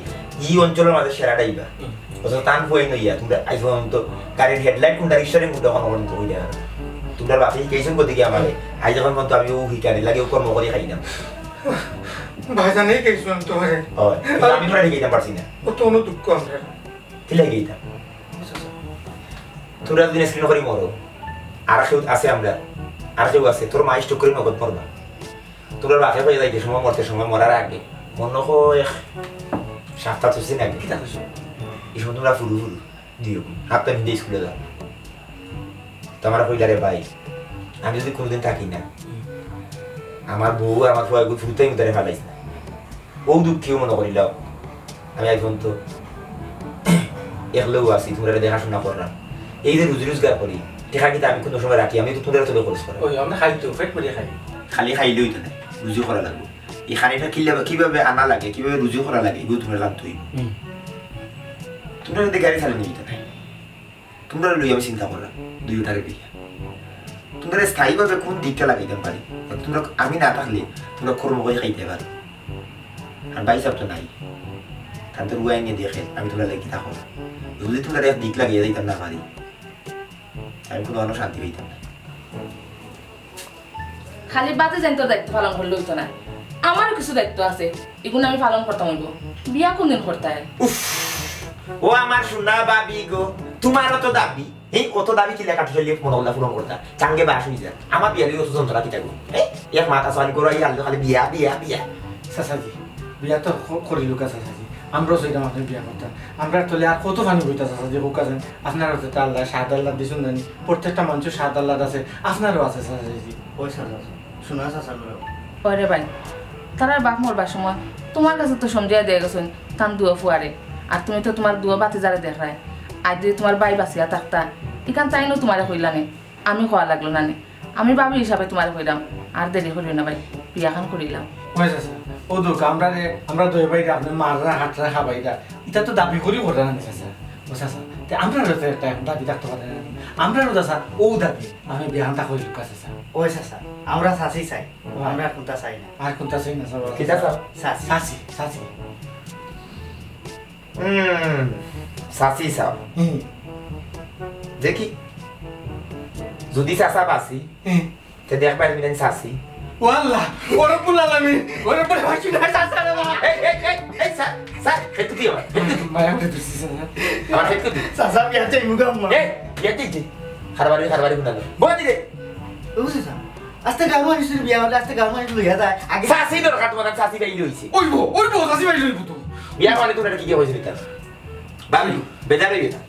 ই অঞ্চলর মাঝে সেরা ড্রাইভার। অথচ তান বই নইয়া তোমরা আইজ পর্যন্ত গাড়ির হেডলাইট কোনটা, স্টারিং কোনটা অখন পর্যন্ত কইতা পারো না। তোমরার বাপে হিকাইছইন গতিকে আমারে, আইজ অখন পর্যন্ত আমি অউ হিকানির লাগি অউ কর্ম করি খাইলাম। ভাইজান, হিকাইছইন তো রে। অয়, কিন্তু আমি তোমরারে হিকাইতাম পারছি না। অত অনু দুঃখ আমরা। কিলা হিকাইতাম? তোমরা যদি স্ক্রিন করি মরো, আর কেউ আছে আমরা, আর কেউ আছে, তোর মা স্ট্রোক করি নগদ মরবা। তোমরার বাপে কইয়া যাইতে সময়, মরতে সময়, মরার আগে, মনে হয় এক সপ্তাহ তো সিন আগে। কিতা কইছো? এই সময় তোমরা ফুরু ফুরু দিও, হাফ প্যান্ট দিয়ে স্কুলে যাও। তো আমার কইলা, "রে ভাই, আমি যদি কোনোদিন থাকি না, আমার বউ আর আমার ফুয়া এগুলো ফুরুতাই মুতারে ফালাইস না।" অউ দুঃখেও মনে করিলাম, আমি আইজ পর্যন্ত একলাউ আছি, তোমরারে দেখাশোনা কররাম। এই যে রুজি রোজগার করি, টেকা কিতা আমি কুনু সময় রাখি, আমি তো তোমরার তলে খরচ করি। ওই, আমরা খাই তো, পেট ভরিয়া খাই। খালি খাইলে অইতো না, রুজি করা লাগবো। এই খানিটা কিলা-, কিভাবে আনা লাগে, কিভাবে রুজি করা লাগে, এগুলো তোমরা জানতে অইবো। হুম। তোমরা যদি গাড়ি চালানি অইতো না, তোমরারে লইয়া আমি চিন্তা করলাম, দুইওটারে লইয়া। তোমরারে স্থায়ীভাবে কোন দিকটা লাগাইতাম পারি? যাতে তোমরা, আমি না থাকলে তোমরা কর্ম করি খাইতে পারো। আর ভাইসাব তো নাই। আমি তো রুয়া এনে দেখে, আমি তোমরা লাগি কিতা করবো? যদি তোমরা এক দিক লাগিয়ে দিতাম না পারি, আমি কোনো অন্য শান্তি পাইতাম না। খালি বাদে যেন তোর দায়িত্ব পালন করলে হইতো না, আমারও কিছু দায়িত্ব আছে, এগুলো আমি পালন করতাম হইব। বিয়া কোনদিন করতায়? উফ, ও আমার সোনা ভাবি গো, তোমারও তো দাবি। এই অত দাবি কিলা কাটি ফেলিয়ে মনে হল্লা পূরণ করতা? চাঙ্গে বাস হয়ে যায়। আমার বিয়া লিয়ে অত যন্ত্রণা কিতা গো? এই এক মাথা সওয়ালি করো, এই আলু খালি বিয়া, বিয়া, বিয়া। চাচাজি, বিয়া তো ক-, করিলুকা চাচাজি। আমরাও চাইতাম আপনি বিয়া করতেন। আমরা তলে আর কত পানি বইতা চাচাজি, কউক্কা যেন। আপনার হাতে তো আল্লাহ সাত আল্লাহ দিছুন জানি। প্রত্যেকটা মানুষের সাত আল্লাহ আছে, আপনারও আছে চাচাজি। ওই চাচা, শোনা চাচা, নুরো। ওরে ভাই, তারার বাপ মরবার সময় তোমার কাছে তো সমঝাইয়া দিয়া গেছইন তান দুয়া ফুয়ারে। আর তুমি তো তোমার দুয়া বাতি যারা দেখরায়। আজ যদি তোমার ভাই বাঁচিয়া থাকতা, ইখান তাইনও তোমারে কইলা নে, আমি কওয়া লাগলো না নে। আমি ভাবি হিসাবে তোমারে কইলাম, আর দেরি করিও না ভাই, বিয়াখান করিলাম। ওই চাচা, ও দুঃখ, আমরা রে, আমরা দুই ভাই রে, আপনি মাররা, হাটরা, খাবাইরা, এটা তো দাবি করি কররা না নি চাচা। ও চাচা, তে আমরা তো একটা দাবি থাকতে পারে না নি? আমরা তো চাচা, ও দাবি, আমি বিয়াখানটা করিলুকা চাচা। ওই চাচা, আমরা চাচি চাই, আমরা আর কোনটা চাই না। আর কোনটা চাই না, চাচা? কিতা চাও? চাচি। চাচি, চাচি। হুম, চাচি চাও। হুম। দেখি, যদি চাচা বাঁচি, হুম। তে দেখবার মিলেন চাচি। ও আল্লাহ, ও রব্বুল আলামিন, ও রব্বুল আলামিন, চাচা রে বাবা। এই, এই, এই, এই, স্যার, স্যার, হেতু কি আমার? মায়া করে দিছি, স্যার। আমার হেতু কি? চাচা, বিয়া চাই মুগা আম্মা। এই, বিয়া চাই, চাই। খারবারি, খারবারি গুনালো। বল দিলে। বুঝছি, স্যার। আস্তে গাঁওর মানুষের বিয়া হলে আস্তে গাঁওর মানুষ লইয়া যায়। আগে চাচি দরকার তোমার, চাচি বাইরে হইছে। ওইবো, ওইবো, চাচি বাইরে হইবো তো। বিয়া মানে তোমরা কি কি হয়েছে বেটা? ভাবি, বেজার হইবে না।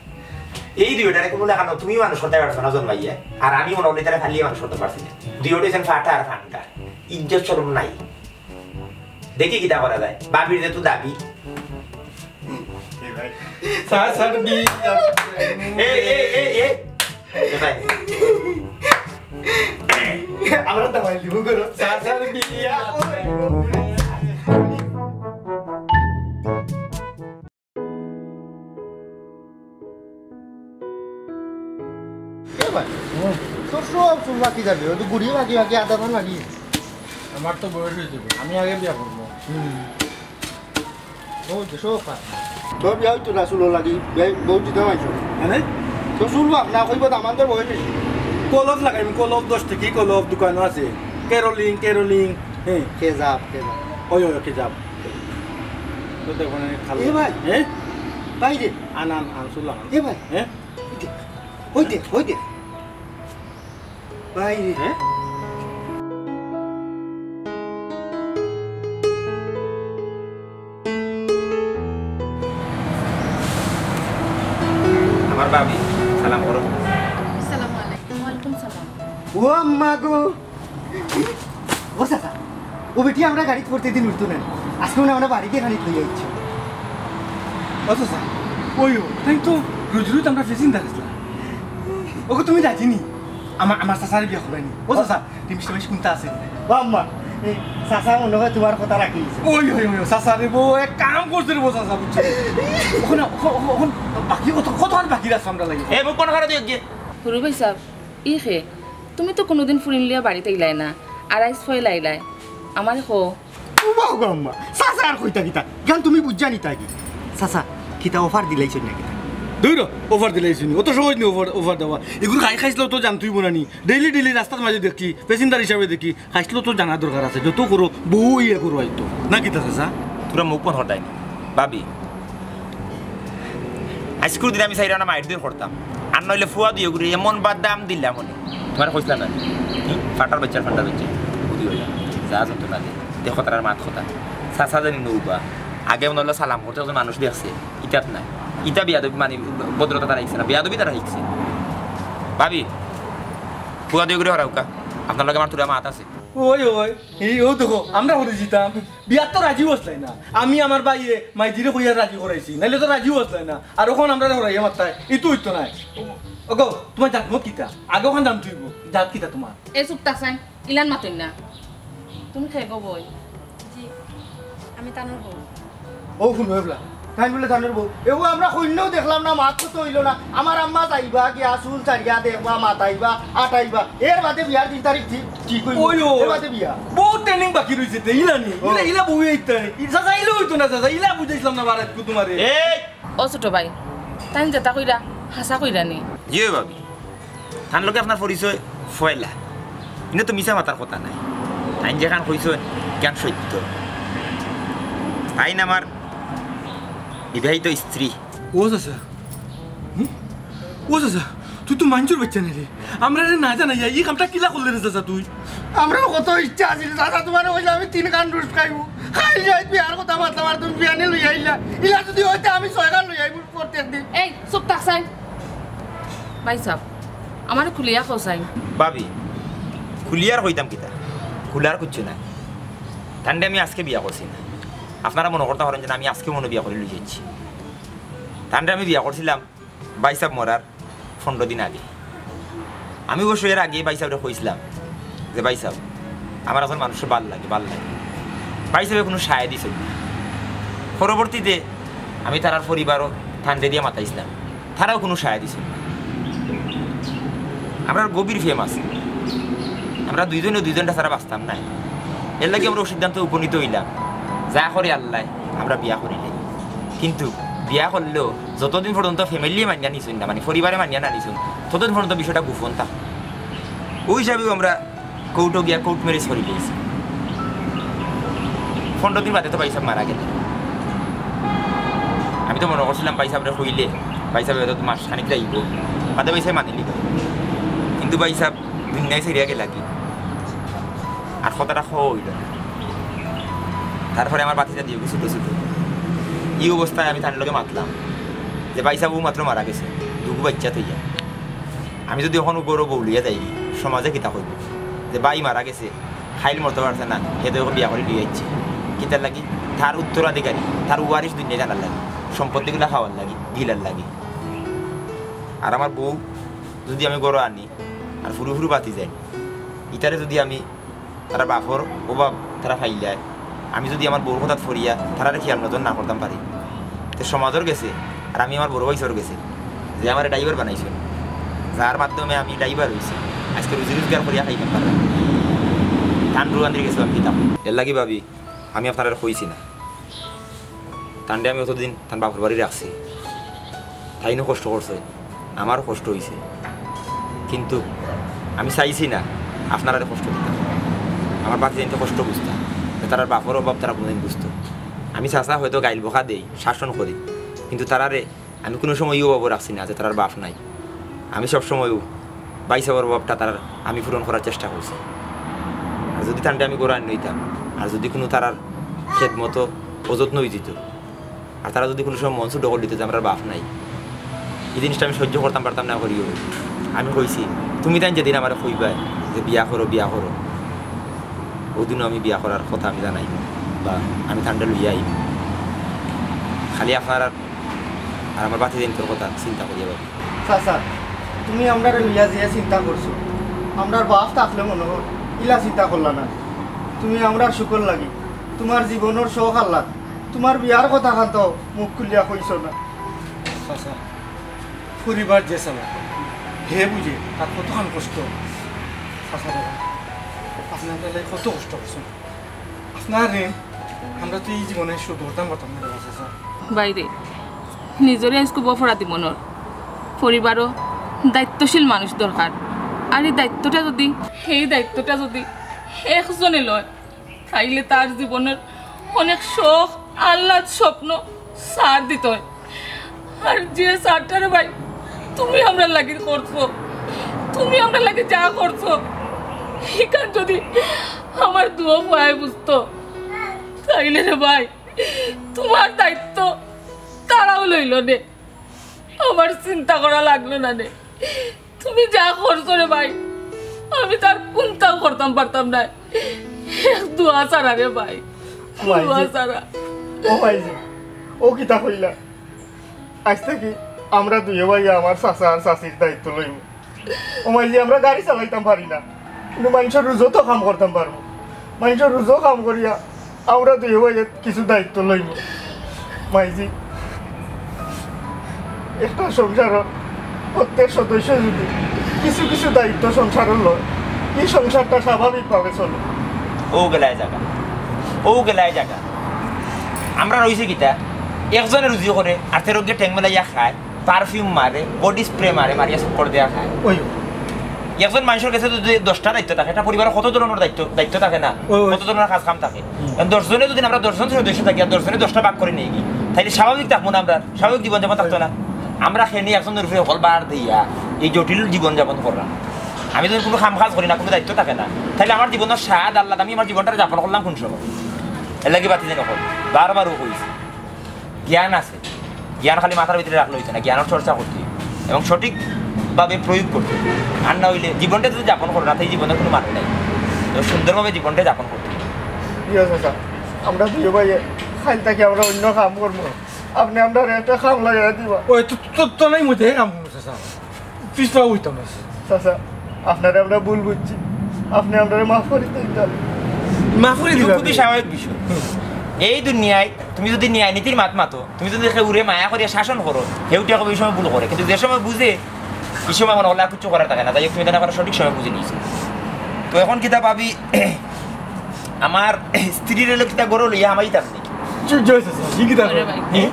এই দুইটারে কোনো লেখা না, তুমি মানুষ করতে পারছো না জন্মাইয়া। আর আমি মনে হলে তারা ফালিয়ে মানুষ করতে পারছি না। দুইটা হইছেন ফাটা আর ফান্টা। ইজ্জত শরম নাই। দেখি কিতা করা যায়। ভাবির যে তো দাবি। স্যার, স্যার, বি-, এই, এই, এই, এই। এ ভাই। আমরা দাবাই দিব করো। স্যার, স্যার, বিয়া। এ ভাই, হুম। তোর সব চুল বাকি যাবে, ওই তো গুড়ি বাকি বাকি আধা ধান বাকি। আমার তো বয়স হয়েছে, আমি আগে বিয়া করবো। হুম। ও, যে সব খা। তোর বিয়া হইতো না চুলো লাগি, বিয়া বউ দিতে পারছো। মানে? তো চুল বাক না, কইব তো আমাদের বয়স হয়েছে। কলপ লাগাইম, কলপ দশ টাকি কলপ দোকানও আছে। ক্যারোলিং, ক্যারোলিং, হ্যাঁ। কেজাব, কেজাব। ওই, ওই, কেজাব। তো দেখো না, খালো। এ ভাই। হ্যাঁ? ভাই রে। আন, আন, আন, চুল আন। এ ভাই। হ্যাঁ? ওই দেখ, ওই দেখ। ভাই রে। হ্যাঁ? আমার ভাবি, সালাম করো। আসসালামু আলাইকুম। ওয়ালাইকুম সালাম। ও আম্মা গো। ও চাচা, ও বেটি আমরা গাড়িত প্রতিদিন উঠতো না। আজকে মনে হয় আমরা বাড়িতে খানিক লইয়া ইচ্ছে। ও চাচা, ওই ও, তাই তো রোজ রোজ আমরা ফেসিং দেখাইছিলাম। ওকে তুমি রাজি নি? আমার, আমার চাচারে বিয়া করবায় নি? ও চাচা, তুমি সবাই কোনটা আছে? ও আম্মা, এই চাচা মনে হয় তোমার কথা রাখি দিছে। ওই, ওই, ওই, চাচা রে বউ, এক কাম করছে রে বউ, চাচা, বুঝছো? ওখানে, ওখানে, ওখানে বাকি কত, কতক্ষণ বাকি আছে আমরা লাগি? এ, মুখ বন্ধ করে দিও গিয়ে। হুরু ভাই সাহেব, ই খে, তুমি তো কোনোদিন ফুরিন লিয়া বাড়িত আইলায় না, আর আইজ ফয়লা আইলায়। আমারে কও। ও বাবা গো আম্মা, চাচা আর কইতা কিতা? গান তুমি বুঝছা নি তাই কি? চাচা, কিতা অফার দিলাইছইন না কিতা? ধুর, অফার দিলাইছইন নি? অত সহজ নি অফার, অফার দেওয়া। এগুলো খাই খাইছিল তো জানতুই বোনানি। ডেইলি ডেইলি রাস্তার মাঝে দেখি, প্যাসেঞ্জার হিসাবে দেখি, খাইছিল তো জানার দরকার আছে। যত করো, বউ ইয়ে করো আইতো। না কিতা চাচা? তোরা মুখ বন্ধ কর দেয় নি। ভাবি, আইজকুর দিন আমি চাইরা না মাইর দিন করতাম, আর নইলে ফুয়া দিও গুরে এমন বাদাম দিলাম মনে। তোমার কইছিলাম না? কি? ফাটার বাচ্চা, ফাটার বাচ্চা। বুদ্ধি হইল। যা যন্ত্রণা দে। দেখো তারার মাত কথা। চাচা জানি নৌবা। আগে মনে হলো সালাম করতে একজন মানুষ দেখছে। ইতাত নাই। ইতা বিয়াদবি মানে ভদ্রতা তারা শিখছে না। বিয়াদবি তারা শিখছে। ভাবি, ফুয়া দিও গুরে হরাউকা। আপনার লগে আমার থুড়া মাত আছে। ওই, ওই, এই, ও দেখো, আমরা হরে জিতাম। বিয়াত তো রাজি হসলাই না। আমি আমার ভাইয়ে মাইজিরে কইয়া রাজি করাইছি, নাইলে তো রাজি হসলাই না। আর ওখান আমরা হরাইয়া মাত্তায়, ই তো হইতো নাই। ওগো, তোমার জাত মত কিতা? আগে ওখান জানতে হইব, জাত কিতা তোমার? এ চুপ থাক চাই, ইলান মাতইন না। তুমি খে গো বই? জি, আমি তানর বউ। ও হুনো এবলা, তাইন বুলে তানর বউ। এও আমরা কইন্যাও দেখলাম না, মাত তো অইলো না। আমার আম্মা যাইবা গিয়া চুল ছাড়িয়া দেখবা, মাতাইবা, আটাইবা। এর বাদে বিয়ার দিন তারিখ ঠিক, ঠিক অইবো। ওই, ওই। এর বাদে বিয়া। বহুত training বাকি রইছে তে, ইলা নি? ও। ইলা, ইলা বউ এইতা নি? ই চাচা, ইলা অইতো না চাচা, ইলা বুঝাইছিলাম না বারাত কু তোমারে। এই! ও ছোট ভাই, তাইন যেতা কইরা, হাছা কইরা নি? জি ভাবি। তান লগে আপনার পরিচয় ফয়লা। ইনো তো মিছা মাতার কথা নাই। তাইন যেখান কইছইন, জ্ঞান সত্য। তাইন আমার বিবাহিত স্ত্রী। ও চাচা, হুম? ও চাচা, তুই তো মাইনষর বাইচ্চা নায় রে। আমরারে না জানাইয়া ই কামটা কিলা করলে রে চাচা তুই? আমরার কত ইচ্ছা আছিল চাচা, তোমারে কইলে আমি তিন খান রুটি খাইমু। খাইল যাই বিয়ার কথা মাতলাম আর তুমি বিয়ানে লইয়া আইলা। ইলা যদি অইতে আমি ছয় খান লইয়া আইমু প্রত্যেক দিন। এই, চুপ থাক চাই। ভাই সাব, আমারে খুলিয়া কও চাই। ভাবি, খুলিয়ার কইতাম কিতা? খুলার কিচ্ছু নাই। তানরে আমি আজকে বিয়া করছি না। আপনারা মনো করতা পারইন যে আমি আজকে মনো বিয়া করি লই যাইছি। তানরে আমি বিয়া করছিলাম ভাইসাব মরার পনরো দিন আগে। আমি অবশ্য এর আগে ভাইসাবরে কইছিলাম যে, "ভাইসাব, আমার একজন মানুষরে ভালা লাগে, ভালা লাগে।" ভাইসাবে কুনু সায় দিছইন না। পরবর্তীতে আমি তারার পরিবারও তানরে দিয়া মাতাইছিলাম, তারাও কুনু সায় দিছইন না। আমরার গভীর প্রেম আছে, আমরা দুইজনে দুইজনটা ছাড়া বাঁচতাম নায়। এরলাগি আমরা অউ সিদ্ধান্তো উপনীত অইলাম, যা করে আল্লায়, আমরা বিয়া করিলাই। কিন্তু বিয়া করলেও যতদিন পর্যন্ত family মানিয়া নিছইন না, মানে পরিবারে মানিয়া না নিছইন, ততদিন পর্যন্ত বিষয়টা গোপন থাকবো। অউ হিসাবেউ আমরা কোর্টো গিয়া court marriage করি লইছি। পনরো দিন বাদে তো ভাইসাব মারা গেলা। আমি তো মনো করছিলাম ভাইসাবরে কইলে ভাইসাবে হয়তো মাস খানিক যাইবো, বাদে ভাইসাবে মানিলিবা। কিন্তু ভাইসাব দুনিয়া ছাড়িয়া গেলাগি, আর কথাটা কওয়া অইলো না। তারপরে আমার ভাতিজা দুইগু ছুটো ছুটো, ই অবস্থায় আমি তান লগে মাতলাম যে, "ভাইসাব অউ মাত্র মারা গেছে, দুইগু বাইচ্চা থইয়া। আমি যদি অখন ঘরো বউ লইয়া যাই, সমাজে কিতা কইবো যে ভাই মারা গেছে, খাইল মরতো পারছে না, হে তো অখন বিয়া করি লইয়া আইছে। কিতার লাগি? তার উত্তরাধিকারী, তার ওয়ারিশ দুনিয়া জানার লাগি, সম্পত্তিগুলা খাওয়ার লাগি, গিলার লাগি। আর আমার বউ যদি আমি ঘরো আনি, আর ফুরু ফুরু বাতি যাই, ইতারে যদি আমি তারার বাপর অভাব তারা পাইলায়, আমি যদি আমার বউর কথাত ফড়িয়া তারারে খিয়াল নজর না করতাম পারি, তে সমাজর গেছে আর আমি আমার বড় ভাইসাবর গেছে, যে আমারে driver বানাইছইন, যার মাধ্যমে আমি driver অইছি, আজকে রুজি রোজগার করিয়া খাইতাম পারলাম, তান রুয়ান্দির গেছে আমি দিতাম।" এরলাগি ভাবি, আমি আপনারারে কইছি না, তানরে আমি অতদিন তান বাপর বাড়ি রাখছি, তাইনও কষ্ট করছে, আমারও কষ্ট অইছে, কিন্তু আমি চাইছি না আপনারারে কষ্ট দিতাম। আমার ভাতিজাইন্তে কষ্ট বুঝতা, যে তারার বাপর অভাব তারা কুনুদিন বুঝতো। আমি চাচা হয়তো গাইল বকা দেই, শাসন করি, কিন্তু তারারে আমি কুনু সময় ই অভাবও রাখছি না যে তারার বাপ নাই। আমি সব সময়ও ভাইসাবর অভাবটা তারার আমি পূরণ করার চেষ্টা করছি। আর যদি তানরে আমি ঘরো আনি লইতাম, আর যদি কুনু তারার খেদমতো অযত্ন অইযিতো, আর তারা যদি কুনু সময় মন ছুটো করি দিতো যে আমরার বাপ নাই, ই জিনিসটা আমি সহ্য করতাম পারতাম না করিও। আমি কইছি, "তুমি তাইন যেদিন আমারে কইবায় যে বিয়া করো, বিয়া করো, অউ দিনও আমি বিয়া করার কথা আমি জানাই বা আমি তানরে লইয়া আই।" খালি আপনারার আর আমার ভাতিজাইন্তর কথা চিন্তা করিয়া ভাবি। চাচা, তুমি আমরারে লইয়া যে চিন্তা করছো, আমরার বাপ থাকলে মনো অয় ইলা চিন্তা করলা না। তুমি আমরার সুখর লাগি, তুমার জীবনর শখ আহ্লাদ, তুমার বিয়ার কথাখান তো মুখ খুলিয়া কইছো না। চাচা, পরিবার যে চালায়, হে বুঝে তার কতখান কষ্ট। চাচা রে, আপনে আমরার লাগি কত কষ্ট করছইন। আপনার ঋণ আমরা তো ই জীবনে শোধ করতাম পারতাম না রে চাচা। ভাইরে, নিজরে আইজকু বফরাতি মনর। পরিবারও দায়িত্বশীল মানুষ দরকার। আর ই দায়িত্বটা যদি, এই দায়িত্বটা যদি একজনে লয়, তাইলে তার জীবনর অনেক শখ, আহ্লাদ, স্বপ্ন ছাড় দিতো অয়। আর যে ছাড়টা রে ভাই, তুমি আমরার লাগি করছো, তুমি আমরার লাগি যা করছো, ইখান যদি আমার দুও পুয়ায় বুঝতো, তাইলে রে ভাই, তুমার দায়িত্ব তারাও লইলো নে, আমার চিন্তা করা লাগলো না নে। তুমি যা করছো রে ভাই, আমি তার কুন্তাও করতাম পারতাম নায়। এক দোয়া ছাড়া রে ভাই, মাইজি। দোয়া ছাড়া। ও মাইজি, ও কিতা কইলা? আইজ থাকি আমরা দুইও ভাইয়ে আমার চাচা আর চাচির দায়িত্ব লইমু। ও মাইজি, আমরা গাড়ি চালাইতাম পারি না, কিন্তু মাইনষর রুজো তো কাম করতাম পারমু। মাইনষর রুজো কাম করিয়া আমরা দুইও ভাইয়ে কিছু দায়িত্ব লইমু। মাইজি, একটা সংসারর প্রত্যেক সদস্য যদি কিছু কিছু দায়িত্ব সংসারর লয়, এই সংসারটা স্বাভাবিকভাবে চলে। ও গেলায় জাগা, ও গেলায় জাগা। আমরা রইছে কিতা, একজনে রুজি করে, আর তেরোগে ঠেং মেলাইয়া খায়, পারফিউম মারে, বডি স্প্রে মারে, মারিয়া চক্কর দিয়া খায়। ওই। একজন মানুষর কাছে যদি দশটা দায়িত্ব থাকে, একটা পরিবারর কত ধরনর দায়িত্ব, দায়িত্ব থাকে না? ওই, ওই। কত ধরনর কাজ কাম থাকে? হুম। এখন দশজনে যদি আমরা দশজন সদস্য থাকি আর দশজনে দশটা ভাগ করি নেই কি, তাইলে স্বাভাবিক থাকবো না? আমরা স্বাভাবিক জীবনযাপন থাকতো না? আমরা খেয়ে একজনর উপরে হকল বার দিয়া এই জটিল জীবনযাপন করলাম। আমি যদি কোনো কাম কাজ করি না, কোনো দায়িত্ব থাকে না, তাইলে আমার জীবনর স্বাদ আহ্লাদ, আমি আমার জীবনটা যাপন করলাম কোন সময়? এর লাগি বাতি যেন হল, বারবারও কইছি, জ্ঞান আছে, জ্ঞান খালি মাথার ভিতরে রাখলে হইতো না, জ্ঞানের চর্চা করতে হইব এবং সঠিকভাবে প্রয়োগ করতে হইব। আর না হইলে জীবনটা যদি যাপন করো না, তাই জীবনের কোনো মানে নাই। তো সুন্দরভাবে জীবনটা যাপন করতে হইব। ইয়ে চাচা, আমরা দুই ভাই খাইল থাকি আমরা অন্য কাম করবো, আপনি আমরা একটা কাম লাগাই দিবা। ওই তো, তো, তো নাই মধ্যে কাম করবো, চাচা। পিছপা হইতাম না। চাচা, আপনারে আমরা ভুল বুঝছি, আপনি আমরারে মাফ করে দিন। মাফ করে দিবা খুবই আপনি। স্বাভাবিক বিষয়। এই দুনিয়ায় তুমি যদি ন্যায় নীতির মাত মাতো, তুমি যদি কেউরে মায়া করিয়া শাসন করো, কেউ টিয়া কবে এই সময় ভুল করে, কিন্তু যে সময় বুঝে, এই সময় মনে হলে আর কিছু করার থাকে না। তাই হোক, তুমি তাহলে আবার সঠিক সময় বুঝে নিয়েছো। তো এখন কিতা ভাবি, আমার স্ত্রীর এলো কিতা গরু লইয়া আমাই তার নেই। জয় চাচা, কি কিতা ওরে ভাই। হ্যাঁ?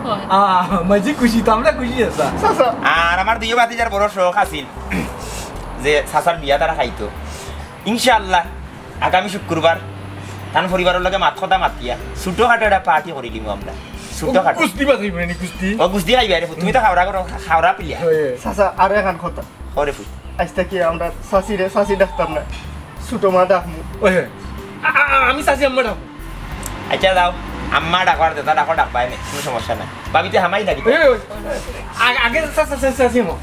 হয়। আহ, মাঝে খুশি তো আমরা খুশি আছে। চাচা। আর আমার দুইও ভাতিজার বড় শখ আছিল যে চাচার বিয়া তারা খাইতো। ইনশাআল্লাহ আগামী শুক্রবার তান পরিবারর লগে মাত কথা মাতিয়া ছোটখাটো একটা পার্টি করি দিমু আমরা। ছোটখাটো। কুস্তি বাজাইব নি, কুস্তি? ও কুস্তি খাইবা রে, তুমি তো খাওরা করো, খাওরা পিলিয়া। হয়। চাচা, আরো এখান কথা। ওরে ফুট। আজ থাকি আমরা চাচিরে চাচি ডাকতাম না, ছোট মা ডাকমু। ওই, আ-, আ-, আমি চাচি আম্মা ডাকমু। আচ্ছা যাও, আম্মা ডাকবার দেতা ডাকো, ডাকবায় নে, কোনো সমস্যা নাই। ভাবিতে হামাই নাকি? ওই, ওই, আ-, আগে চা-, চা-, চা-, চাচি আম্মা।